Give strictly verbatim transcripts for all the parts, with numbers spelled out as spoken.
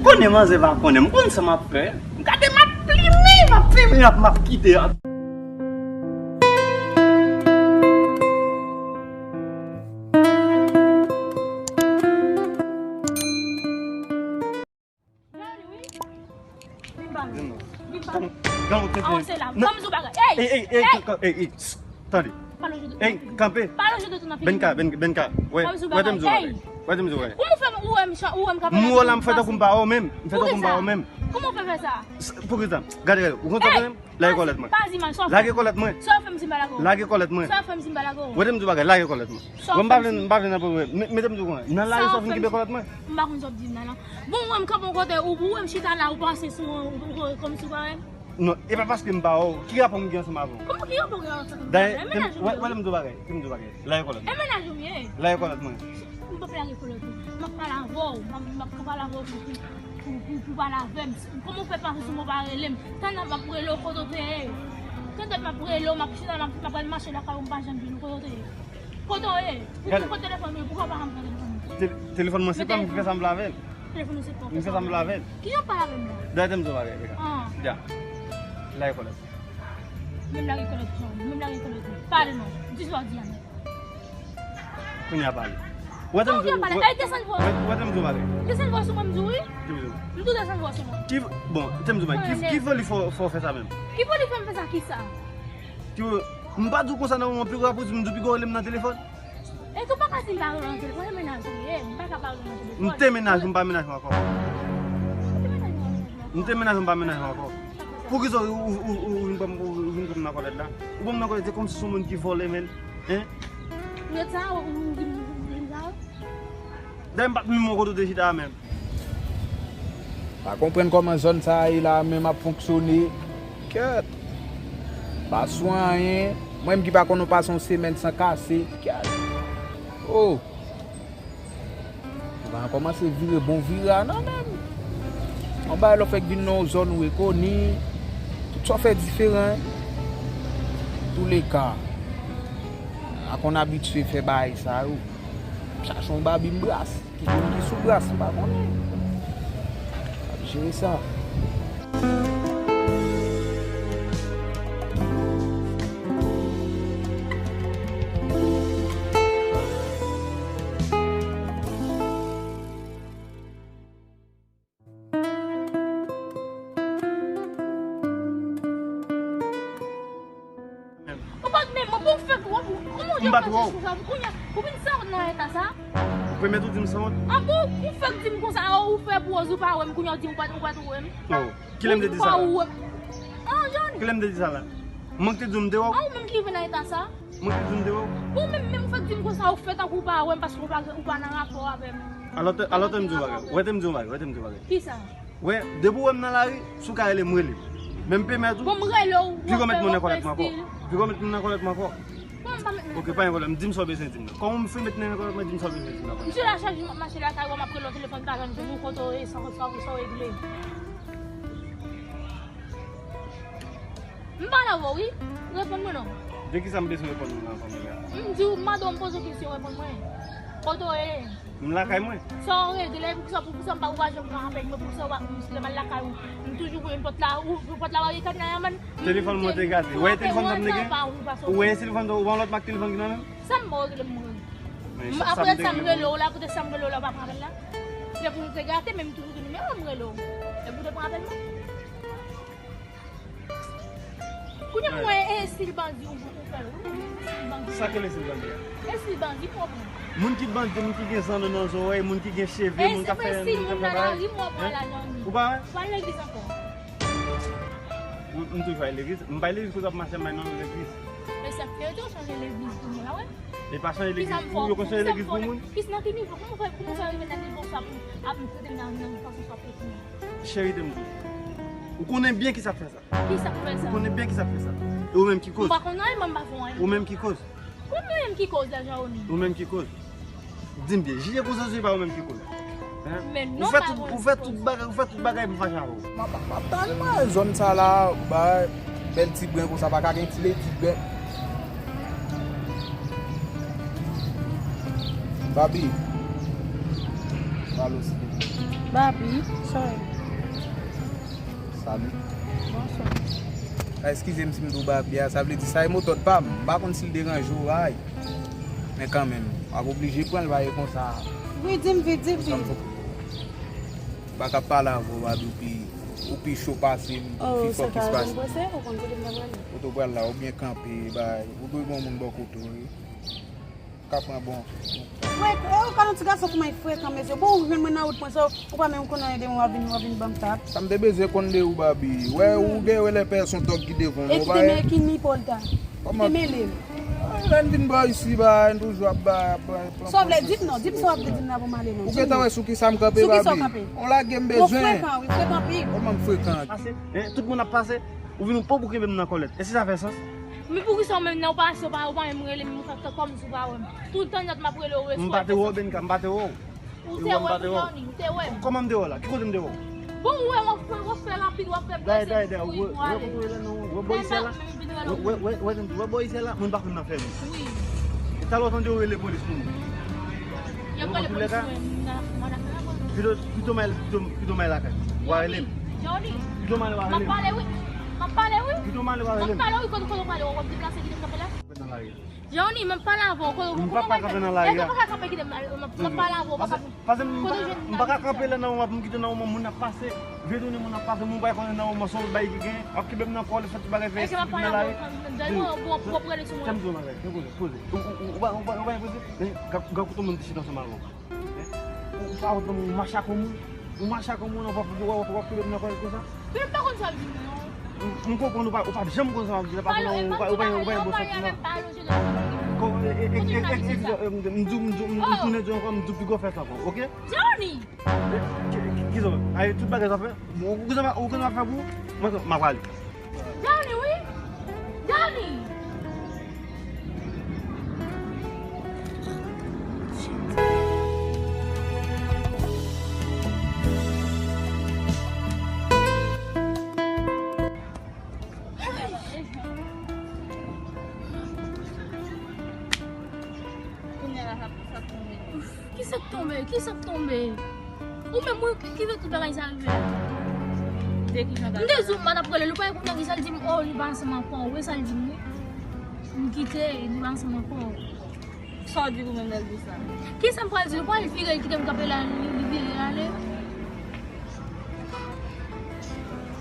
Konnen manzè pa konnen, m konn sa m ap fè. Gade, m ap plimen, m ap fè, m ap, m ap kite. Vin pa m. Vin pa m. Avanse la. Ban m di w bagay. Ey! Ey, ey, ey, ey, ey, ey, tande. Ey, kanpe. Pa lonje do tou nan figi m. Benka, Ben-, Benka. Wè, wè te m di w bagay. Wè te m di w bagay. Kòman w fè m, ou wè m, ou wè m ka pale avè w, m fè tankou m pa wè w menm. M fè tankou m pa wè w menm. Kòman w fè fè sa? Poukisa? Gade, gade. Ou konn sa w fè menm? Lage kòlèt mwen. Lage kòlèt mwen. Sa w fè m si m pa lage w? Lage kòlèt mwen. Sa w fè m si m pa lage w? Wè te m di w bagay, lage kòlèt mwen. Wè m pa vle, m pa vle nan pwoblèm. Mete m di w konsa. Nan lari sa w vin kenbe kòlèt mwen. M pa konn sa w ap di m nan, non. Bon, ou wè m kanpe yon kote, ou, ou wè m chita la, ou panse sou mwen, ou, ou, ou, kòmsi w pa wè m? Non, e pa paske m pa wè w. Ki rapò m gen ansanm avè w? Kòman ki rapò w gen ansanm avè m? Dayè, wè, wè, lè m di w bagay, lè m di w bagay. Lage kòlèt mwen. E mennaj ou m ye? Lage kòlèt mwen. M p ap lage kòlèt ou. M ap pale avè w. M ap, m ap pale avè w pou, pou, pou, pou, pou pale avè m. Kòman w fè panse sou mwen, w pa rele m? Tann m ap rele w, kote w te ye? Tann m ap rele w, m ap chita, m ap, m ap al mache lakay ou, m pa janm vin, kote w te ye? Kote w ye? Pou ki kote telefòn mwen, poukò w pa janm pran telefòn mwen? Te-, telefòn mwen se pa m ki fè sa m vle avè l. Telefòn mwen se pa m ki fè sa m vle avè l. Ki jan w pale avè m la? Dayè te m di w bagay, Reka. Ah. Dja. Lage kòlèt. Menm lage kòlèt tou. Menm lage kòlèt tou. Pale non. Di sa w di a non. Kounye a pale. Wè te m di w, wè, wè te m di w bagay. Desann vwa sou mwen, m di w wi. M di w desann vwa sou mwen. Ki, bon, te m di w bagay. Ki, ki voli fò, fò fè sa menm? Ki voli fè m fè sa, kisa? Ki, m pa di w konsa nan moman, pi rapid, m di w pi gwo rele m nan telefòn. E tou pa ka di m pa rele w nan telefòn, e mennaj ou ye, m pa ka pa rele w nan telefòn. M te mennaj ou, m pa mennaj ou ankò. M te mennaj ou, m pa mennaj ou ankò. Poukisa ou, ou, ou, ou, ou vin pran m, ou vin pran m nan kòlèt la? Ou pran m nan kòlèt, se kòmsi se yon moun ki vòlè, menn. Hein? Ou ret sa, ou, ou vin, ou vin sa? Dayè m pa t menm wè kote w te chita a menm. Pa konprann kòman zòn sa a ye la menm ap fonksyone. Kèt. Pa sou anyen. Mwen menm ki pa konn pase yon semèn san kase. Kèt. Oh. Ou pa kòmanse vire bon vire a non menm. Yon bagay lè w fèk vin nan yon zòn ou rekoni. Tout sa w fè diferan. Touleka. A konn abitye fè bagay sa yo. Chache yon babi m bras. Ki konn ki sou bras, m pa konnen. Ap jere sa. Ou pa t menm, bon, ou fèk wè, kòman w ap di konsa pou kounye a, ou vin sanwont nan eta sa? Ou pèmèt ou di m sanwont? An bon, ou fèk di m konsa, ou fè pwoz ou pa wè m, kounye a w di m ou pa t, ou pa t wè m. Oh, kilè m te di sa la? An, Johnny. Kilè m te di sa la? Mwen ki te di w m te wè w? An, ou menm ki rive nan eta sa? Mwen ki di m te wè w? Bon, menm, menm ou fèk di m konsa, ou fè tankou ou pa wè m paske ou pa, ou pa nan rapò avè m. Alò te, alò te m di w bagay. Wè te m di w bagay, wè te m di w bagay. Kisa? Wè, depi w wè m nan lari, si w ka rele m, rele m. Men m pèmèt ou. Bon, m rele w, pi gwo met moun nan kòlèt mwen ankò. Pi gwo met moun nan kòlèt mwen ankò. Bon, m pa met moun nan kòlèt. Ok, pa gen pwoblèm. Di m sa w bezwen di m nan. Kòman m fin met moun nan kòlèt mwen, di m sa w bezwen di m nan. M sou lachaj, m ap mache lakay ou, m ap rele w telefòn, m pa jwenn ou, kote w ye, sa w, sa w, sa w regle. M pale avè w, wi. Reponn mwen non. De kisa m bezwen reponn ou la ankò, Mega? M di w, m mande w, m poze w kesyon, reponn mwen. Kote w ye? M lakay mwen. Sa w regle, poukisa, poukisa m pa, ou pa janm pran apèl mwen, poukisa ou pa, m, lè m al lakay ou, m toujou voye pòt la, ou, pòt la barikad nan yon mòn. Telefòn mwen te gate. Ou wè telefòn sa m te gen? Ou wè telefòn sa, ou wè yon lòt mak telefòn ki nan men m? Sa m ba w regle m regle. Apre sa m rele w la, poutèt sa m rele w la, ou pa pran apèl la. Se pou nou te gate, men m toujou gen nimewo w, m rele w. E pou te pran apèl mwen? Kounye a m wè e estil bandi ou, ou fè l, wi. Estil bandi. Sa k rele estil bandi a? Estil bandi, m wè w pran. Moun ki bandi, moun ki gen zanno nan zòrèy, moun ki gen cheve, moun k ap fè, moun k ap fè bagay. Estil moun nan lari, m wè w pran la nan li. Ou pa wè? Ou al legliz ankò? M, m toujou al legliz. M pa al legliz kote w ap mache, m pa al nan legliz. E sa k fè yo di w chanje legliz pou moun la, wè. E pa chanje legliz pou, yo konn chanje legliz pou moun? Kisa, nan ki nivo? Kòman w fè, kòman w fè rive nan nivo sa pou ap trete m nan, nan fason sa pou moun? Cheri, te m di w. Ou konnen byen kisa k fè sa. Kisa k fè sa? Ou konnen byen kisa k fè sa. E ou menm ki koz. M pa konn anyen, mwen m pa fè anyen. Ou menm ki koz. Kòman mwen menm ki koz la, Johnny? Ou menm ki koz. Di m byen, jije pou Zezi pa ou menm ki koz. Hein? Men non, ou fè tout, ou fè tout bagay, ou fè tout bagay pou fache avè w. M ap, m ap tann mwen, zòn sa la, ba, bèl ti bren konsa, pa ka gen ti leti bèl. Babi. Pale w silvouplè. Babi, sorry. Salut. Bonswa. Ah, eskize m si m di w Babi a, sa vle di sa e motòd pa m. M pa konn si l deranje w, ay. Men kanmenm, w ap oblije pran l, pa ye konsa. Wi, di m vit, di m vit. M pa ka pale avè w, Babi, ou pi, ou pi cho pase m, ou pi fò ki pase m. Ou te pral la, ou byen kanpe, bay, ou dwe gen yon moun bò kote w, wi. Ka pran bon. Frèk, e ou ka yon ti gason kòman frekan, mesye. Bon, ou jwenn mwen nan wout mwen sa, ou pa menm konnen de mwen w ap vin, w ap vin ban m tap. Sa m te bezwen konn de ou, Babi. Wè, ou gen wè lè pè son tòg ki devan w, non, pa e? E ki te mele, ki ni Paul ta? Ki te mele m? Lè n vin bò isi, ba, n toujou ap ba, ba, pran. Sa w vle di m non, di m sa w ap vle di m nan pou m ale non. Ou gentan wè sou ki sa m kanpe, Babi? Sou ki sa w kanpe? On lage m bezwen. Ou frekan, wi, frekan anpil. Kòman m frekan? Pase, eh, tout moun ap pase, ou vin ou pòp ou kenbe m nan kòlèt. Èske sa fè sans? Men poukisa ou menm nan ou pa, ou pa, ou pa menm rele m, ou fè kòm si ou pa wè m. Tout tan nèt m ap rele ou, ou responn. M pa te wè w, Benka, m pa te wè w. Ou te wè m, Johnny, ou te wè m. Kòman m te wè w la? Ki kote m te wè w? Bon, ou wè, w ap fè, w ap fè rapid, w ap fè prese pou kouri pou ale. Wè, wè, wè, wè, wè bò isi a la? Wè, wè, wè, wè, wè bò isi a la? Mwen pa konn nan fèmen. Wi. E talè w tande yo rele polis pou mwen. Y ap rele polis pou mwen, m nan, m nan fè la. Pito, pito m al, pito, pito m al lakay. W a rele m. Johnny. Pito m al, w a rele m. M ap pale, wi. M ap pale, wi. Pito m al, w a rele m. M ap pale, wi, kote, kote w pale, w ap deplase kite m kanpe la? Nan lari. Johnny, m ap pale avè w. Kote, koman w fè? Èske w pa ka kanpe kite m, m ap, m ap pale avè w, w pa ka. Kote w jwenn m nan? Pase m, pase m, m pa ka kanpe la nan yon, m kite nan yon moun ap pase. Vye tounen moun ap pase, moun pa konnen nan yon mòso bay ki gen. W ap kenbe m nan kò, lè fè tout bagay fè estipid nan lari. Tèm di w nan lari, poze, poze. Ou, ou, ou, ou pa, ou pa, ou pa enprese? Men, gad, gad kote moun te chita ansanm avè w. Ou, ou pa wont non, ou mache ak yon moun. Ou mache ak yon moun, w ap, w ap, w ap kenbe m nan kò konsa. Men m pa konn sa l di m non. M, m konprann ou pa, ou pa janm konn sa m ap di la, pa konn ou pa, ou pa, ou pa, ou pa gen bon santiman. Ko, e, e, e, e, e, e, m di w, m di w, m, m tounen di w ankò, m di w piga w fè sa ankò, oke? Johnny! E, ki, ki, kisa w fè? Ay, tout bagay sa fè. Ou, ou konn sa, ou konn sa fè pou ou? Mwen, m ap prale. Johnny, wi! Johnny! Kounye a la, sa, sa tonbe. Kisa k tonbe? Kisa k tonbe? Ou menm, wi, ki fè tout bagay sa rive a? M te di w, m pa t ap rele l, ou pa wè kounye a kisa l di m, oh, li pa ansanm avè w, wi, sa l di m, wi. M kite, li pa ansanm avè w. Sa w di ou menm lè l di sa? Kisa m pral di l? Ou pral vire l kite m kanpe la, li, li vire l ale?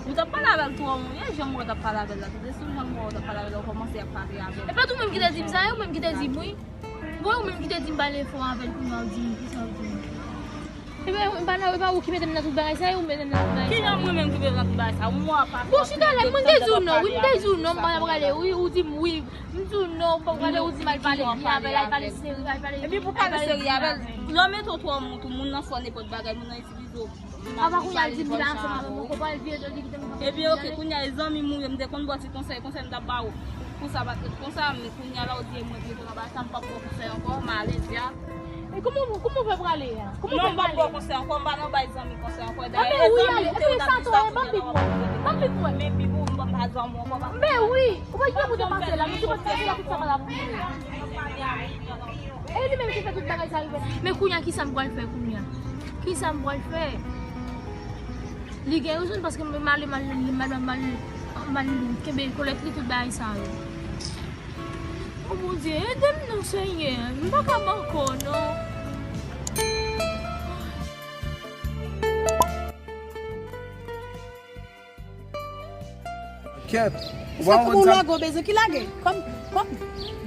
Ou t ap pale avè l twò, mwen, jan m wè w t ap pale avè l la, tout de suit, jan m wè w t ap pale avè l la, ou kòmanse ap pale avè l. E pa t ou menm ki te di m sa, e ou menm ki te di m, wi. Bon, ou menm ki te di m pale fò avè l, kounye a w di m, kisa w di m? Ebyen, e pa, e pa ou ki mete m nan tout bagay sa, e ou mete m nan tout bagay sa. Kijan mwen menm ki mete w nan tout bagay sa? Mwen pa. Bon, chita la, mwen te di w non, wi, m te di w non, m pa t ap rele, wi, ou di m wi. M di w non, ou pa t ap rele, ou di m al pale byen avè l, al pale seri, al pale. Epi pou pale seri avè l, lè w mete w twò moun, moun nan fè w nenpòt bagay, moun nan itilize w. Apa kounye a l di m li pa ansanm avè m ankò, pral vire do li kite m kanpe. Ebyen, oke, kounye a e zanmi m ou ye, m te konn ba w ti konsèy, konsèy m t ap ba w. Pou sa pa t ret konsa, men kounye a la ou di e mwen ki ret anba sa, m p ap ba w konsèy ankò, m ale dja. E kòman, kòman w fè prale a? Kòman w fè prale? Non, m p ap ba w konsèy ankò, m pa nan bay zanmi konsèy ankò. Dayè, e zanmi m te yo n ap di sa kounye a la w ap vire. Ban m vin wè. Men pi pou ou, m p ap ba zanmi w ankò, pa. Men wi, ou pa gen pou te pase la, men se pa sa, se pa sa m ap vin. E li menm ki fè tout bagay sa rive. Men kounye a, kisa m pral fè kounye a? Kisa m pral fè? Li gen rezon, paske m mal, mal, mal, mal, mal kenbe kòlèt li, tout bagay sa yo. O Bondye, ede m non, Senyè. M pa kab ankò, non. Kèt. Ou pa konn sa. Ou lage, w bezwen ki lage? Kòm, kòm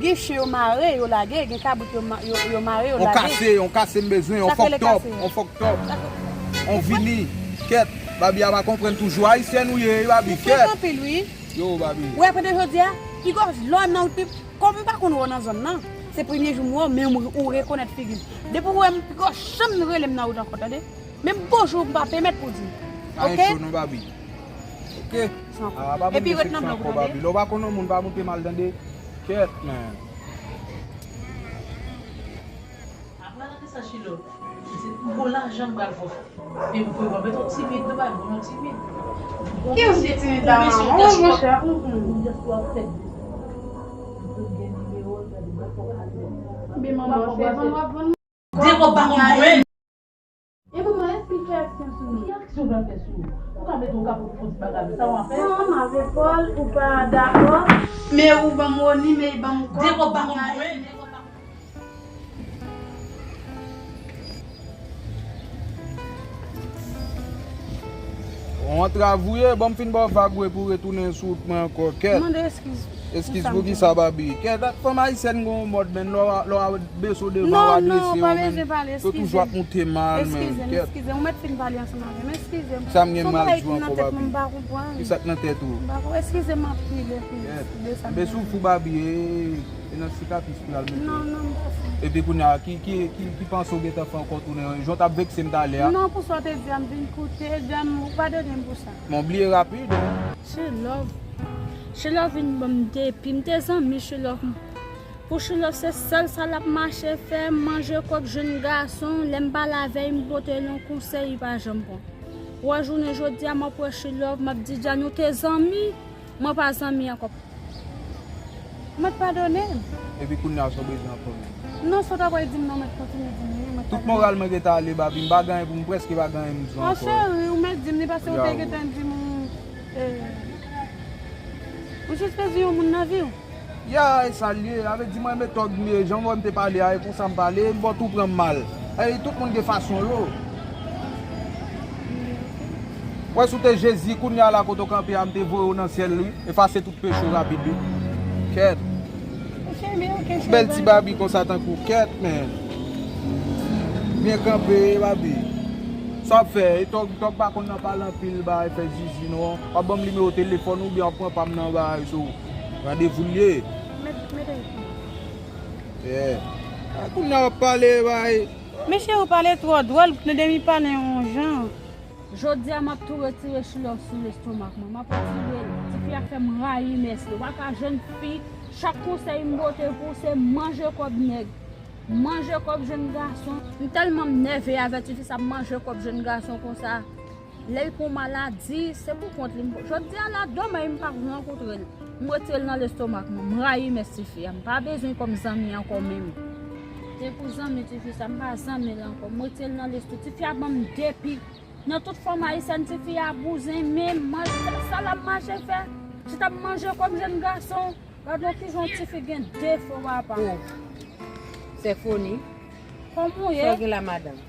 gen chen yo mare, yo lage, gen kabrit yo ma-, yo, yo mare, yo lage. On kase, on kase m bezwen, on fòk tòp, on fòk tòp. On vini. Kèt, Babi a pa konprann toujou. Ayisyèn ou ye, wi, Babi, kèt. Ou fèk anpil, wi. Yo, Babi. Ou wè, pandan jodi a, piga w lè w nan wout, kòm m pa konn wè w nan zòn nan, se premye jou m wè w, men ou rekonèt figi m. Depi w wè m, piga w janm rele m nan wout ankò, tande? Menm bonjou m pa pèmèt pou di. Pa gen cho non, Babi. Oke? San kou. Ah, pa vin mete cho ankò, Babi. Lè w pa konn yon moun, pa moute mal, tande? Kèt, men. Apre rete sa, Chilo. Se pou bon lajan m pral fè. E m pou mete w timid, nou pa bon timid. Ki yon ti timid la, manman? Oh, monchè. Byen, manman, se bon, w ap bon. Depo pa konn jwenn. E manman, èske Fè aksyon sou li. Ki aksyon w pral fè sou li? Ou ka mete yon kapot pou ti bagay, sa w ap fè? Non, m avè Paul, ou pa dakò. Men ou ban m Rony, men ban m kòb. Depo ba konn mwen. Yon antrav ou ye, bon, m fin ba w vag ou epi w retounen sou wout mwen ankò, kèt. Mande eskiz. Eskiz pou kisa, Babi? Kèt, ak fanm ayisyèn gen yon mòd, men lè w a, lè w a beso devan, w a drese yo, men yo toujou ap moute mal, men kèt. Eskize m, eskize m. Ou mèt fin pale ansanm avè m, eskize m. Sa m gen mal di w ankò, Babi? Kisa k nan tèt ou? M pa konprann. Eskize m anpil, epi de sa. Enben, si w fou, Babi, e, e nan sikatris pou y al mete. Non, non, m pa fou. Epi kounye a, ki, ki, ki, ki panse w gentan fè ankò tounen? Jan w t ap vekse m talè a. Non, pou sa w te di a, m vin koute, John, ou padone m pou sa. Men w bliye rapid, hein? She Love. She Love vin ban m depi. M te zanmi She Love. Pou She Love, se sèl sa l ap mache fè, manje kòb jèn gason. Lè m pale avè l, m pote l yon konsèy, li pa janm pran. Wè, jounen jodi a, m ap wè She Love, m ap di, John, nou te zanmi, mwen pa zanmi ankò. Mwen t padone l. Epi kounye a, sa w bezwen ankò menm? Non, sa w ta pral di m nan, mwen t kontinye di m wi, mwen t padone l. Tout moral mwen gentan ale, Babi, m pa gen anyen pou m, prèske pa gen anyen m di w ankò. Oh, cheri, ou mèt di m li, paske ou te gentan di m, eh, ou jis pèdi yon moun nan vi w. Ya, e sa l ye. Sa vle di mwen, metòd m ye, jan w wè m te pale a, e konsa m pale, m fò tou pran m mal. E tout moun gen fason yo. Wè, si w te Jezi, kounye a la kote w kanpe a, m te voye w nan syèl, wi. Efase tout peche w rapid, wi. Kèt. Bèl ti Babi konsa tankou kèt, men. Byen kanpe, Babi. Sa w ap fè? E tòg, tòg pa konn nan pale anpil, bay, fè zizi, non. W ap ban m nimewo telefòn ou byen w ap pran pa m nan, bay, sou randevou l ye. Met, mete li pou mwen. Yeah. A, kounye a w ap pale, bay. Men cheri, ou pale twò dwòl, tande m pale yon jan. Jodi a, m ap tou retire She Love sou lestomak mwen. M ap retire l. Tifi a fè m rayi mès li. Ou pa ka jwenn fi, chak konsèy m pote pou w, se manje kòb nèg. Manje kòb jèn gason. M tèlman m nève avè tifi sa, ap manje kòb jèn gason konsa. Lè l pran maladi, se pou kont li. Jodi a la, domaj m pa rankontre l. M retire l nan lestomak mwen. M rayi mès tifi a. M pa bezwen l kòm zanmi ankò menm. Se pou zanmi tifi sa, m pa zanmi l ankò. M retire l nan lestomak. Tifi a ban m depi. Nan tout fanm ayisyèn, tifi a bouzen, men manje, sa l ap mache fè. Chita ap manje kòb jèn gason. Gad wè kijan yon tifi gen defo, papa. Oh. Sèfoni. Kòman w ye? Sa w gen la, madanm?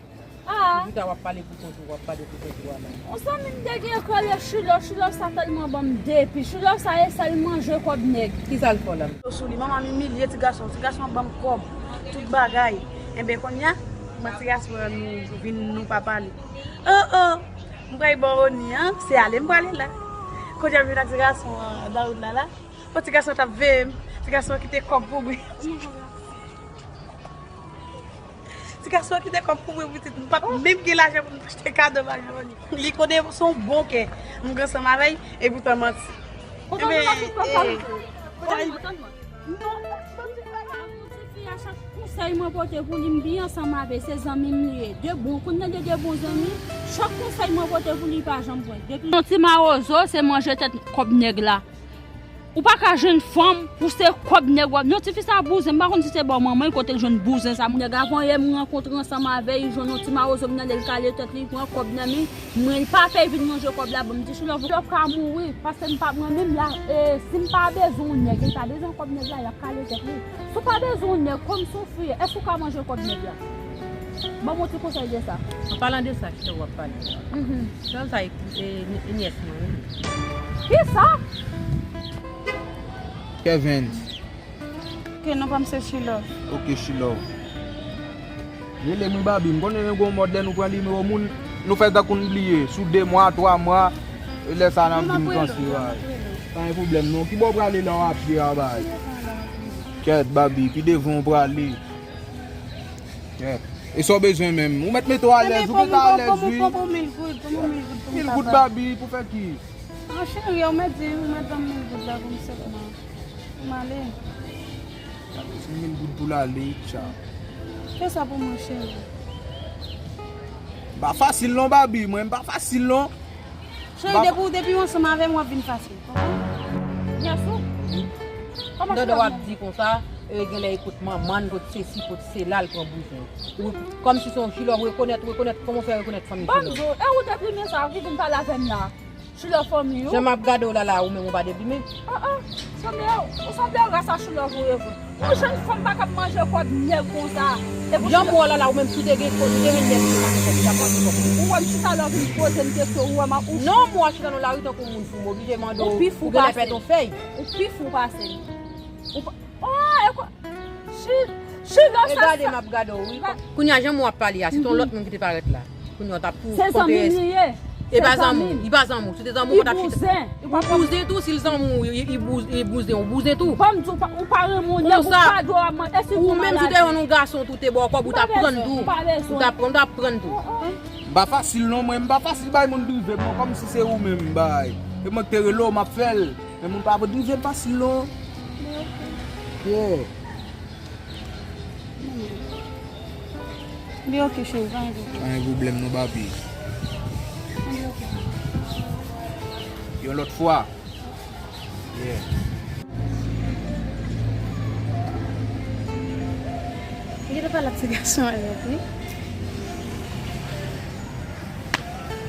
Ah. Ou chita w ap pale pou kont ou, w ap pale pou kont ou a la. Yon zanmi m te gen kòlè She Love, She Love sa tèlman ban m depi. She Love sa e sèl manje kòb nèg. Kisa l fè w la? Sou li, manman m imilye ti gason, ti gason an ban m kòb, tout bagay. Enben, kounye a, mwen ti gason an nou vin, nou pa pale. Oh, oh. M pral bò Rony an, se ale m prale la. Kounye a m vin ak ti gason an nan wout la la. Bon, ti gason t ap veye m. Ti gason kite kòb pou mwen. Ti gason kite kòb pou mwen, pitit. M p ap menm gen lajan pou m achte kado ba Rony. Li konnen se yon bon kè. M gen ansanm avè l, e poutan manti. Ou tande la sou pwòp pale. Ou tande, ou tande. Non, tifi a, chak konsèy mwen pote pou li, m byen ansanm avè l, se zanmi m li ye. De bon, kounye a de, de bon zanmi, chak konsèy mwen pote pou li, li pa janm pran. Depi yon ti mawozo, se manje tèt kòb nèg la. Ou pa ka jwenn fanm pou se kòb nèg w ap. Non, tifi sa bouzen, m pa konn si se bò manman l kote l jwenn bouzen sa. Nèg avan yè m rankontre ansanm avè l, li jwenn yon ti mawozo, m tande l kale tèt li, li pran kòb nan men. Mwen, li pa pè vin manje kòb la, bon, m di, She Love, She Love ka mouri, paske m pa, mwen menm la, e, si m pa bezwen yon nèg, e li pa bezwen kòb nèg la, l ap kale tèt li. Si w pa bezwen yon nèg, kòm si w fye, èske w ka manje kòb nèg la? Ban m yon ti konsèy de sa. An palan de sa, She Love ap pale. Mhm. Sa, sa e, e, e nyès mwen, wi. Kisa? Kevens. Ok, non pa m se She Love. Ok, She Love. Rele m wi, Babi. M konnen gen yon mòd lè nou pran nimewo moun, nou fè tankou n bliye. Sou de mwa, twa mwa, e lè sa a n ap vin panse, wi. Pa gen pwoblèm, non. Ki bò w prale la w ap ye a, bay? Kèt, Babi, pi devan w prale. Kèt. E sa w bezwen menm? Ou mèt mete w alèz, ou gentan alèz, wi. Mil goud, Babi, pou fè ki? An cheri, ou mèt di, ou mèt ban m mil goud la pou m sèlman. Pou m ale. Gade, se mil goud pou l ale, tcha. Fè sa pou mwen, cheri. M pa fasil non, Babi, mwen m pa fasil non. Cheri, depi, depi w ansanm avè m, w ap vin fasil. Konprann? Yes, ou. Kòman w ap di konsa? E genlè e kot manman l, kot sesi, kot sela l pran bouzen. Ou, kòmsi se yon Chilòv rekonèt, rekonèt, kòman w fè rekonèt fanmi Chilòv? Banm di w, e ou deplimen sa ki vin pale avè m la? Chilòv fanmi w? Jan m ap gade w la la, ou menm ou pa deplimen? Ah, ah, sanble w, ou sanble w ras a Chilòv ou ye vre. Yon jèn fanm pa kab manje kòb nèg konsa. Epi Jan m wè w la la, ou menm si w te gen kòb, ou te gen nèg ki manje kòb, ou t ap manje kòb. Ou wè m chita la w vin poze m kesyon, ou wè m ap ou Non, m wè w chita nan lari tankou moun fou, m oblije mande w, ou genlè pèdi yon fèy. Ou pi fou pase m. Ou pa, oh, e kwa, Chi, Chilòv E sa gade, sa. M ap gade w, wi. Kounye a, jan m wè w ap pale a, si te yon lòt moun ki te parèt la, kounye a, w t ap tou Se zanmi l li ye. E pa zanmi w, li pa zanmi w. Si te zanmi w, ou pa t ap chita. Li bouzen. Ou bouzen tou, si l zanmi w, li, li bouz-, li bouzen, ou bouzen tou. Ban m di w, ou pa renmen yon nèg, ou pa dwe ap mande si ou menm si w te jwenn yon gason tou, te ba w kòb, ou t ap pran l tou. Ou pa bezwen. Ou t ap pran, ou t ap pran l tou. M pa fasil non, mwen, m pa fasil bay moun drive m non, kòmsi se ou menm m bay. E mwen ki te rele w, m ap fè l. Men moun pa vle drive m fasil non. Yeah. Li oke, cheri, pa gen pwoblèm. Pa gen pwoblèm non, papi. Li oke. Yon lòt fwa. Yeah. Li te pale ak ti gason an nèt, wi.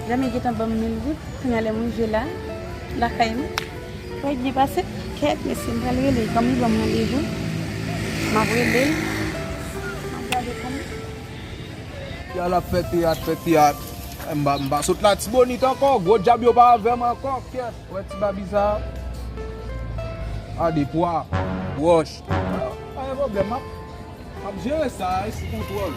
Jami gentan ban m mil goud, kounye a lè m rive la, lakay mwen. Fò l byen pase. Kèt, mesye, m pral rele l. Kòm li ban m randevou, m ap rele l. M ap gade kòman. Yal ap fè teyat, fè teyat. M pa, m pa sot Latibonit ankò. Gwo dyab yo pa avè m ankò. Kèt, wè ti babi sa. A de pwa. Wòch. Pa gen pwoblèm, m ap M ap jere sa, e sou kontwòl.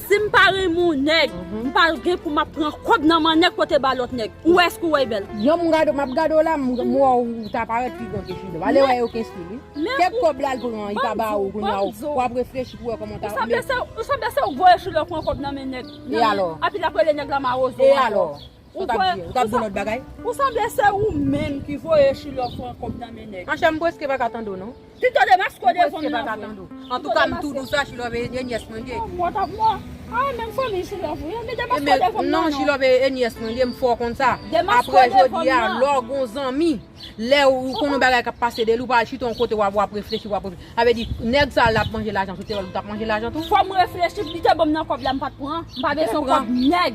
Si m pa renmen yon nèg, m pa gen pou m ap pran kòb nan men nèg pou te ba lòt nèg. Ou wè èske w wè bèl? Jan m gade, m ap gade w la, m, m wè w ta parèt pi gran ke Chilòv. Ale wè okenn stil, wi. Kèk kòb la l pran, li pa ba ou, kounye a w ap reflechi pou wè kòman w ta. Ou sanble se, ou sanble se ou voye Chilòv pran kòb nan men nèg. E alò? Epi l ap rele nèg la mawozo ankò. E alò? Ou t ap di, ou t ap di yon lòt bagay? Ou sanble se ou menm ki voye Chilòv pran kòb nan men nèg. Monchè, m prèske pa ka tande w non. Pito demaske w devan m nan vre. Antouka, m tou dous a Chilòv e nyès mwen li ye. Mwen t ap mwen. A, menm fanmi Chilòv ou ye, men demaske w devan m nan non. Chilòv e nyès mwen li ye, m fè w konn sa. Apre jodi a, lè w gon zanmi, lè ou konn yon bagay k ap pase de li, ou pa al chita yon kote w ap, w ap reflechi, w ap reflechi. Sa vle di, nèg sa l ap manje lajan, si w te wè l, ou t ap manje lajan tou? Fò m reflechi, li te ban m nan kòb la, m pa t pran. M pa bezwen kòb nèg.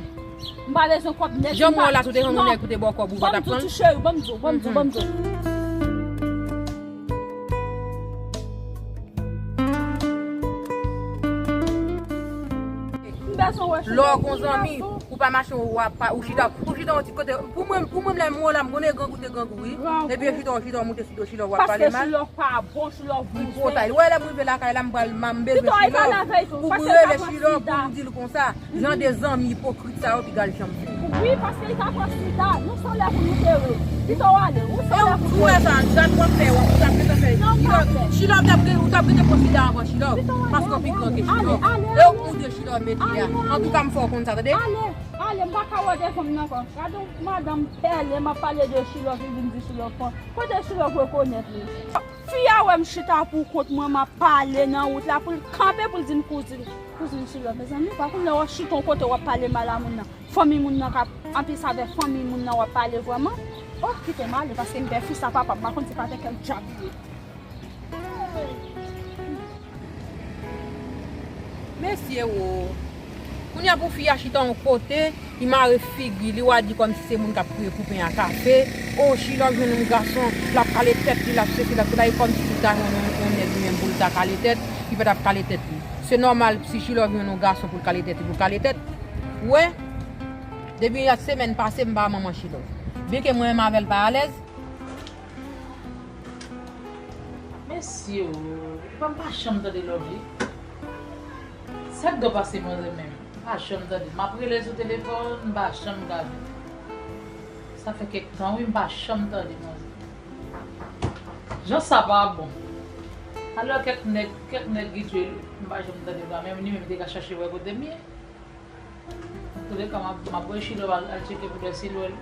M pa bezwen kòb nèg. Jan m wè w la, si w te jwenn yon nèg pou te ba w kòb, ou pa t ap pran l? Ban m di w, cheri, ban m di w, ban m di w, ban m di w. M bezwen wè Chilòv. Lè w gon zanmi, ou pa mache, w ap pa, ou chita, ou chita yon ti kote. Pou mwen, pou mwen, lè m wè w la, m konnen grangou te grangou, wi. Epi yo chita, yo chita, yo moute sou do Chilòv, w ap pale mal. Paske Chilòv pa bon, Chilòv bouzen. Wè, lè m rive lakay la, m pral, m bezwen Chilòv. Pou m rele Chilòv, pou m di l konsa, jan de zanmi ipokrit sa yo, piga l janm fini. Wi, paske li ka pran sida. Nou se lè pou nou tere. Pito w ale, ou se lè pou nou tere. Ou wè sa, gad w ap fè, w ap, ou t ap gentan fè. Chilòv, Chilòv t ap gen, ou t ap gentan pran sida anvan Chilòv. Paske w pi gran ke Chilòv. E ou pou de Chilòv mete a. Antouka, m fè w konn sa, tande? Ale, ale, m pa ka wè devan m nan ankò. Gade yon madanm pèlen, m ap pale de Chilòv, li vin di Chilòv pran. Kote Chilòv rekonèt li? Fi a wè m chita pou kont mwen, m ap pale nan wout la, pou l kanpe, pou l di m kouzin, kouzin Chilòv. Mezanmi, pa konn lè w ap chita yon kote, w ap pale mal a moun nan. Fanmi moun nan k ap, anplis avè fanmi moun nan w ap pale vrèman. Oh, kite m ale, paske m pè fi sa papa m, m pa konn se pa de kèl dyab li ye. Mesye wo. Kounye a pou fi a chita yon kote, li mare figi li, w a di kòmsi se moun k ap kriye pou pen a kafe. O, Chilòv jwenn yon gason, l ap kale tèt li, l ap sesi, l ap sela, e kòmsi li ta jwenn yon, yon nèg li menm pou l ta kale tèt, li pa t ap kale tèt li. Se nòmal si Chilòv jwenn yon gason pou l kale tèt li, pou l kale tèt. Ou wè, depi semèn pase, m pa manman Chilòv. Byenke mwen menm avè l pa alèz, Mesye o, m pa janm tande Lovely. Sa k do pase manzè menm? M pa janm tande. M ap rele l sou telefòn, m pa janm gade. Sa fè kèk tan wi, m pa janm tande manzè. Jan sa pa bon. Alò kèk nèg, kèk nèg ki tchwe, m pa janm tande la, menm li menm te ka chache wè kote m ye. Antouleka, m ap, m ap voye Chilòv al, al tcheke poutèt si l wè l.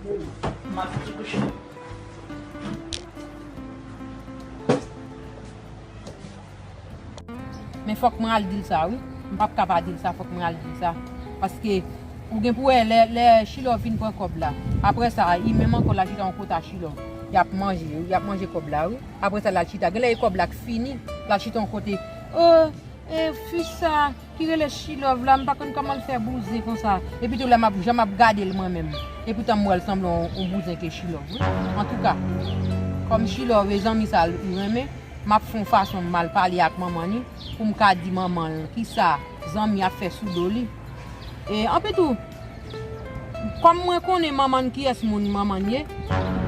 M ap fouti kouche. Men fòk mwen al di l sa, wi. M p ap ka pa di l sa, fòk mwen al di l sa. Paske, ou gen pou wè, lè, lè Chilòv fin pran kòb la. Apre sa, li menm ankò l al chita yon kote a Chilòv. Y ap manje, wi, y ap manje kòb la, wi. Apre sa, l al chita. Genlè e kòb la k fini. L al chita yon kote. Oh, e fi sa ki rele Chilove la, m pa konn kòman l fè bouzen konsa. Epi tou lè m ap, jan m ap gade l mwen menm. Epi tan m wè l sanble yon, yon bouzen ke Chilove, wi. Antouka, kòm Chilove e zanmi sa l renmen, m ap fè yon fason m al pale ak manman li pou m ka di manman l kisa zanmi ap fè sou do li. E anpi tou, kòm mwen konnen manman n kiyès moun manman n ye,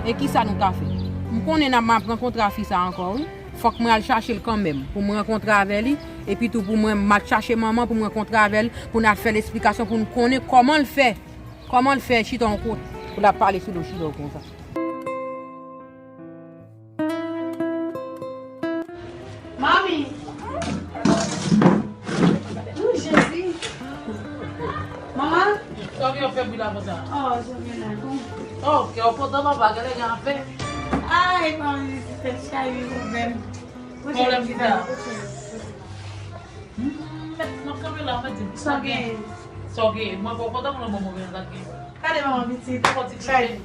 e kisa nou ka fè? M konnen n ap, m ap rankontre a fi sa ankò, wi. Fòk mwen al chache l kanmenm, pou mwen rankontre avè li, epi tou pou mwen m al chache manman pou mwen rankontre avè l, pou n al fè l esplikasyon, pou n konnen kòman l fè, kòman l fè chita yon kote, pou l ap pale sou do Chilove konsa. Manmi! Wi, Jezi! Manman! Sa w gen fè bri la konsa? Oh, Jezi, la. Oh, kè w kontan papa, genlè gen afè. Ay, manmi, se tèt chaje ou menm. Pwoblèm ki sa? Hmm, mèt, m ap kanpe la, mèt di m. Sa w gen? Sa w gen? Mwen pa w kontan pou nan bon move nan sa k gen. Gade manman pitit. Fò ti chaje.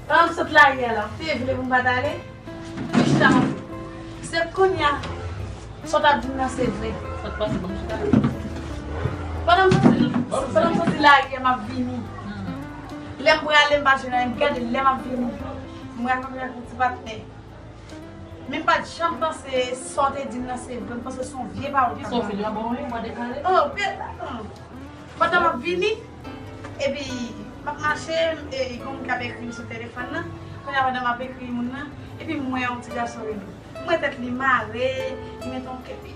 Pandan m sot lari a la, ou te vle pou m pa t ale? Ou te chita m ap. Se kounye a, sa w t ap di m nan se vre. Sa k pase, ban m chita la. Pandan m soti, pandan m soti lari a, m ap vini. Hmm. Lè m prale, m pa jwenn anyen, m gade lè m ap vini. M rakontre ak yon ti patnè. Men m pa t janm panse sa w te di m nan se vre, m panse se yon vye pawòl k ap pale. Kisa w fè la, bon, wi, mwa deklare. Oh, bèl, hmm. Pandan m ap vini, epi m ap mache, e, gen yon moun k ap ekri m sou telefòn nan. Kounye a, pandan m ap ekri moun nan, epi m wè yon ti gason rele m. M wè tèt li mare, li met yon kèp.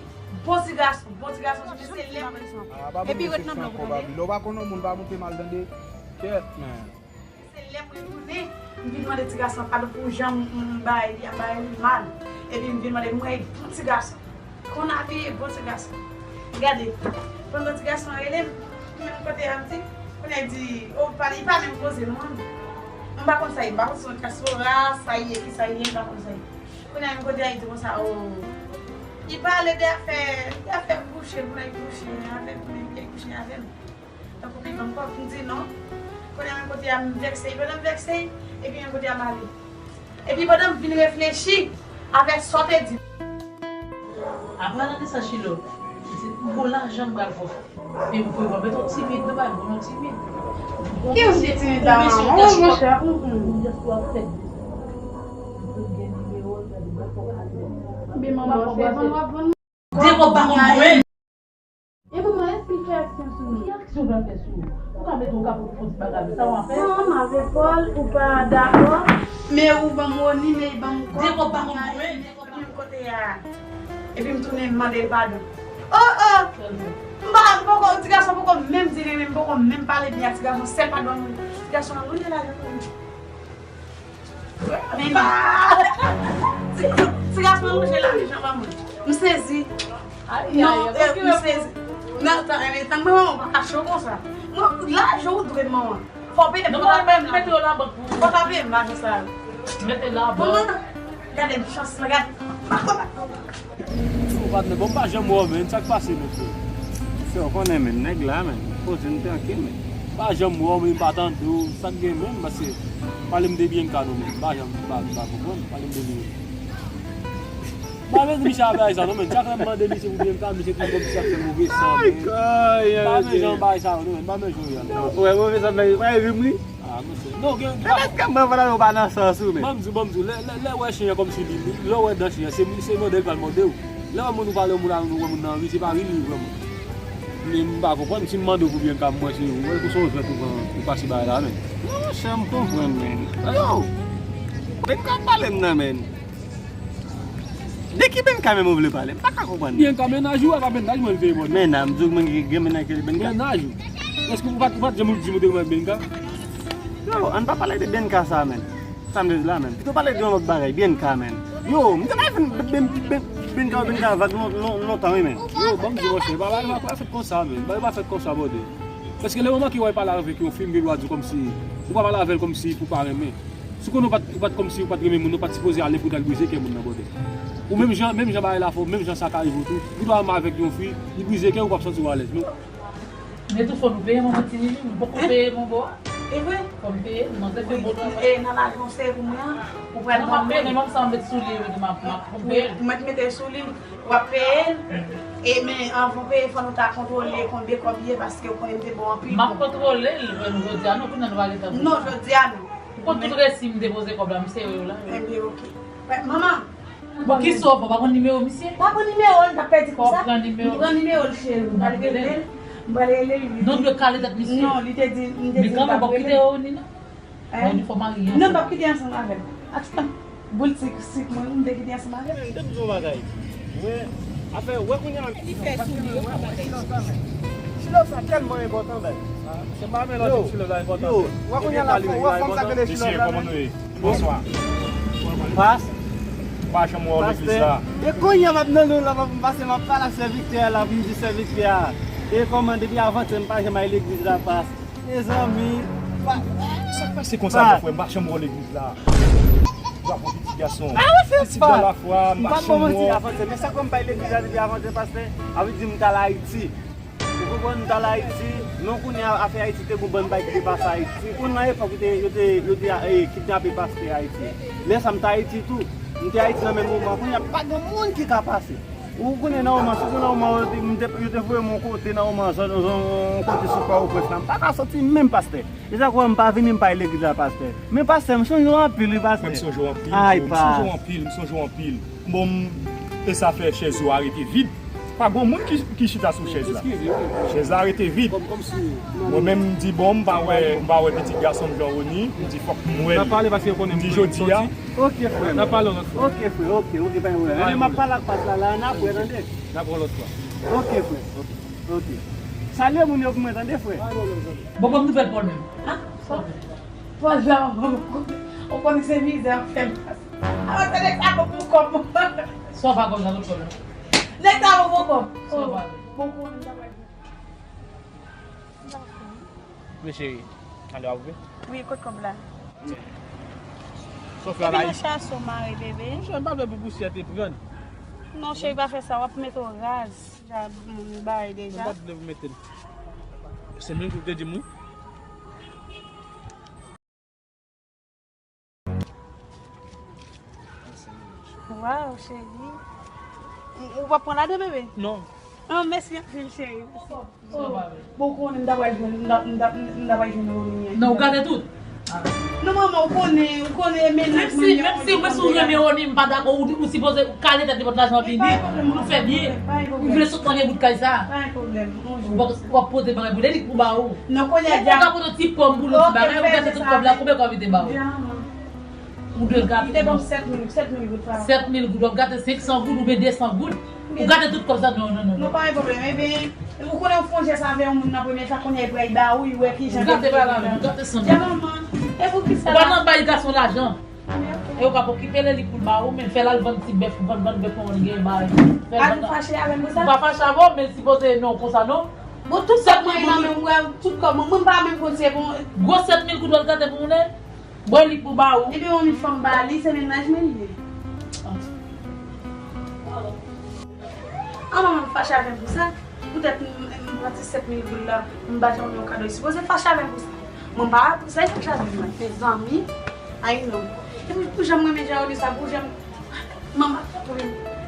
Bon ti gason, bon ti gason, se lè m... Ah, pa ban m resepsyon ankò, Baby. Lè w pa konn yon moun, pa monte mal, tande. Kèt, man. Se lè mwen tounen, m vin mande ti gason padon pou jan m, m bay li, m bay li mal. Epi m vin mande, m wè bon ti gason. Konn abiye, bon ti gason. Gade, pandan ti gason an rele m, menm kote a m di, kounye a li di, oh, pa, li pa menm poze non. M pa konn sa ye, m pa konn si se yon dyaspora, sa ye, ki sa ye, m pa konn sa ye. Kounye a menm kote a li di konsa, oh, li pale de afè, de afè kouche, pou l kouche avè m, pou l kouche avè m. Tankou pi ban m kòb, m di non. Kounye a menm kote a m vèkse, pandan m vèkse, epi menm kote a m ale. Epi pandan m vin reflechi avèk sa w te di. Apre nan de sa Chilo, se pou lajan m pral fè. E m pou mete w timid, nou pa bon, nou timid. Ki ou se timid la, manman? Oh, monchè, mm, mm. Ou jis pou ap fè. Ou gen nimewo l, gade, ou fò ale. Bi manman, se bon, w ap bon. Depi w pa konn mwen. E manman, èske l fè aksyon sou ou? Ki aksyon l pral fè sou ou? Ou ka mete yon kapot pou fon ti bagay, sa w ap fè? Non, m avè Paul, ou pa dakò, men ou ban m Rony, men ban m kòb. Depi w pa konn mwen. Menm kote a. Epi m tounen m mande l padon. Oh, oh! M pa, m poko, ti gason poko menm di renmen m, poko menm pale byen ak ti gason, sèl padon m. Ti gason an lonje lajan pou mwen. Men ti, ti gason an lonje lajan ba mwen. M sezi. Non, eh, m sezi. Nan, tan, eh, tan, mwen, mwen pa ka cho konsa. Mwen, lajan ou dwe m, manman. Fò w peye m, fò w ta peye m lajan. Mete yo labank pou ou. Fò w ta peye m lajan sa yo. Mete labank. Manman, gade m chans la, gade. Ou patnè, bon, m pa janm wè w, men, sa k pase, men, frè? Frè, w konnen, men, nèg la, men, poze m trankil, men. M pa janm wè w, men, m pa tande w, sa k gen, men, paske pale m de Bianca, non, men, m pa janm, m pa, m pa konprann, pale m de li. M pa mezanmi, misye ap bay sa, non, men, chak lè m mande misye pou Bianca, misye toujou kòmsi ap fè move san, men. M pa menm jan bay sa, non, men, m pa menm jan, non. Ou wè move san, men, ou pa ri m, wi. Ah, mesye. Non, gen, gen... Eske mwen vle ou pa nan sans ou, men? Ban m di w, ban m di w, lè, lè, lè w wè chen an kòmsi li, li, lè w wè dan chen an, se, se mòde l pral mòde w. Lè w wè moun ou pale yon moun a, ou wè moun nan ri, se pa ri li vreman. Men m pa konprann, si m mande w pou Bianca, m wè se ou, wè pou se ou jwèt ou pran, ou pase bagay la, men. Non, monchè, m konprann, men. Ayo! Bianca ap pale m nan, men. De ki Bianca menm ou vle pale? M pa ka konprann. Bianca, mennaj ou a, pa mennaj mwen l te bon. Mennaj, m di w mwen gen, gen mennaj ki rele Bianca. Mennaj ou? Èske ou pa t, ou pa t janm di m ou te renmen Bianca? Yo, ann pa pale de Bianca sa, men. Sa m vle di la, men. Pito pale de yon lòt bagay, Bianca, men. Yo, m te bay Bianca, Bianca vag lon-, lon-, lontan, wi, men. Yo, ban m di w, monchè, pa, pa, pa fèt konsa, men. Bagay pa fèt konsa, bòde. Paske lè moman ke w al pale avèk yon fi, m gen dwa di w kòmsi, ou pa pale avè l kòmsi pou pa renmen. Si w konnen w pa t, ou pa t kòmsi ou pa t renmen moun, ou pa t sipoze ale pou w t al brize kè moun nan, bòde. Ou menm jan, menm jan bagay la fè w, menm jan sa ka rive w tou. Ou dwe renmen avèk yon fi, li brize kè w, ou p ap santi w alèz, non. Men tou fò nou peye manman tini, wi, nou poko peye manbo a. E vre? Fò m peye l, non, se fè bon travay. E nan lajan w sere pou mwen an, ou pral ban mwen. Non, m ap peye l, menm sa m met sou li, wi, m ap, m ap, fò m peye l. Ou mèt mete sou li, w ap peye l. E men, anvan w peye, fò nou ta kontwole konbyen kòb ye, paske ou konnen m te ba w anpil. M ap kontwole l, jodi a, non, kounye a nou pa gen tan pou sa. Non, jodi a, non. M konn tout resi m depoze kòb la, m sere yo la, wi. Ebyen, oke. Manman, Bon, ki sou w pa konn nimewo misye? Pa konn nimewo l, m t ap pèdi konsa. Fò w pran nimewo. M pran nimewo l, cheri. M pral rele l. M pral rele l, li di. Non, dwe kale tèt misye. Non, li te di, m te di m p ap rele l. Men kanmenm, w p ap kite Oni, non? Hein? Oni, fò w marye ansanm. Non, m p ap kite ansanm avè l. Ati, boul sik, sik mwen, m te kite ansanm avè l. M te di w yon bagay. Wè, afè, wè kounye a. Li fè sou li, yo pa bagay. Chilo sa tèlman enpòtan, bèl. Se pa men lòt chilo la enpòtan. Yo, wè kounye a la, wè fanm sa k rele chilo la, men. Bonswa. Pas. M pa janm wè w legliz la. E kounye a m ap nan nou la, m ap pase, m ap pale ak sè Viktè a la, pou m di sè Viktè a. E kòman depi avantyè m pa janm al legliz la, pas. Mezanmi, pas. Sa k pase konsa, mon frè? M pa janm wè w legliz la. Bravo, pitit gason. Pitit dan lafwa, m pa janm wè w. Avantyè, men sa k fè m pa al legliz la depi avantyè, pastè? A vle di m t al Ayiti. Ou konprann, m t al Ayiti, non, kounye a, afè Ayiti te gon bann bagay ki te pase Ayiti. Ou konn nan epòk yo te, yo te, yo te, eh, kidnape pastè Ayiti. Lè sa m t Ayiti tou. M te Ayiti nan menm moman. Kounye a, pa gen moun ki ka pase. Ou konnen nan moman, sitou nan moman, yo te, m te, yo te voye m yon kote nan moman, zòn, zòn, yon kote sou Pòtoprens la. M pa ka soti menm, pastè. E sa k fè m pa vini, m pa al legliz la, pastè. Men, pastè, m sonje w anpil, wi, pastè. Mwen, m sonje w anpil, m sonje w anpil, m sonje w anpil. Bon, m, e sa fè chèz yo a rete vid. Pa gen moun ki, ki chita sou chèz la. Chèz la rete vid. Mwen menm, m di, bon, m pa wè, m pa wè pitit gason m Jean Rony, m di, fòk m wè l. M di, jodi a. Ok, frè m. N ap pale yon lòt fwa. Ok, frè, ok, ok, pa gen pwoblèm. Ebyen, m ap pale ak pas la, la, n ap wè, tande. N ap wè yon lòt fwa. Ok, frè. Ok. Salye moun yo pou mwen, tande, frè. Bon, bon nouvèl pou w menm. Ah, sa. Pòz la, ou konnen se mizè ap fè m pase. Avan se nèg sa gon bon kòb. Sa w pa konn nan lòt kòb la. Nèg sa gon bon kòb. Sa w pa konn. Bon, konnen sa pral. Wi, cheri. Ale, w ap ouvri? Wi, kot kòb la? Sa w fè la, Epi nan chaso mare, bebe. Monchè, m pa vle pou pousyè te pran. Non, cheri, pa fè sa. W ap mete w raz. Deja, m bay deja. Mwen pa t vle pou mete l. Senk mil goud te di m wi. Waw, cheri. Ou, ou p ap pran ladan, bebe? Non. Ah, mèsi anpil, cheri. Mèsi. Oh, bon, ou konnen m ta pral jwenn, m ta, m ta, m ta pral jwenn Rony. Non, ou gate tout. Non, manman, ou konnen, ou konnen mennaj mwen. Menm si, menm si mwen si w renmen Rony, m pa dakò, ou, ou sipoze kale tèt li pou lajan vini, pou nou fè byen. Ou vle sot nan bout kay sa. Pa gen pwoblèm, yon jou. W ap, w ap pote bagay pou li, li pou ba ou. Non, kounye a. Ou ka pote ti pòm pou nou, ti bagay, ou gate tout kòb la, konbyen kòb li te ba ou? Ou dwe gate. Li te ban m sèt mil, sèt mil goud pa. Sèt mil goud, w ap gate senk san goud oubyen de san goud. Ou gate tout kòb sa, non, non, non. Non, pa gen pwoblèm. Ebyen, ou konnen w fè yon jès avè yon moun nan premye fwa, kounye a li pral ba ou, li wè kijan. Ou gate pa la menm, ou gate san mil. Dja manman, e pou ki sa la? Ou pa nan bay gason lajan. E ou ka pokipe li, li pou l ba ou, men fè l al vann ti bèf, vann, vann bèf, yon moun gen bay. A nou fache avè m pou sa? M pa fache avè w, men sipoze non konsa non. Bon, tout kòb mwen nan men m, wè, tout kòb mwen, mwen pa menm konn se bon. Gwo sèt mil goud w al gate pou moun, bon, li pou ba ou. Epi yon fanm ba li, se mennaj mwen li ye. Ah, manman fache avè m pou sa. Poutèt m, m, m pran ti sèt mil goud la, m ba Jean yon kado. Li sipoze fache avè m pou sa. Mwen pa pou sa, li fache avè m, mezanmi. Ay, non. Epi pou jan m renmen Jean Rony sa, pou jan m, manman,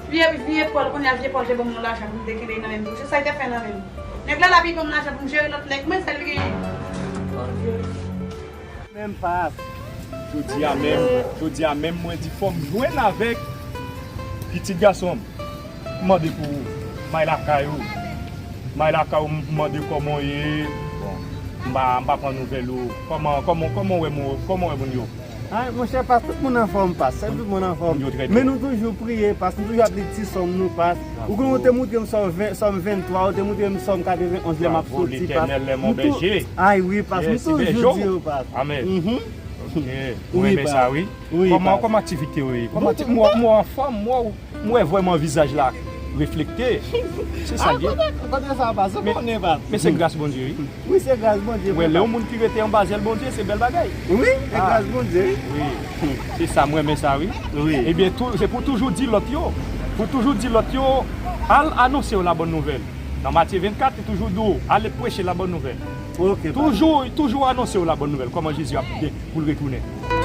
vye, vye Pòl, kounye a vye Pòl te ban m yon lajan pou m te kenbe nan men m toujou. Sa li te fè nan men m? Nèg la, l ap ban m lajan pou m jere lòt nèg mwen, sa l genyen? Bondye. Menm pa. Jodi a menm, jodi a menm, mwen di fò m jwenn avèk pitit gason m. M mande pou ou, m al lakay ou. M al lakay ou, m mande kòman w ye. Bon, m pa, m pa pran nouvèl ou. Kòman, kòman, kòman w wè moun, kòman w wè moun yo? Ay, monchè, pas, tout moun anfòm, pas. Tout moun anfòm. Men nou toujou priye, pas. Nou toujou ap li ti sòm nou, pas. Ou konnen ou te moutre m sòm ven, sòm venntwa, ou te moutre m sòm katrevenonz lè m ap soti, pas. Ay, wi, pas. M toujou di ou, pas. Amèn. Ok. Ou renmen sa, wi. Wi, kòman, kòman aktivite w ye? Kòman ti, m wè w anfòm, m wè w, m wè vrèman vizaj la reflekte. Se sa l ye. Kote sa pase, konnen pa. Men se gras Bondye, wi. Wi, se gras Bondye. Mwen, lè yon moun ki rete anba zèl Bondye, se bèl bagay. Wi, se gras Bondye. Wi. Se sa, m renmen sa, wi. Wi. Ebyen, tou, se pou toujou di lòt yo. Pou toujou di lòt yo, al anonse yo la bòn nouvèl. Nan Matye vennkat, li toujou di w, ale preche la bòn nouvèl. Ok, Toujou, toujou anonse yo la bonne nouvelle. Kòman Jezi ap vin pou l retounen.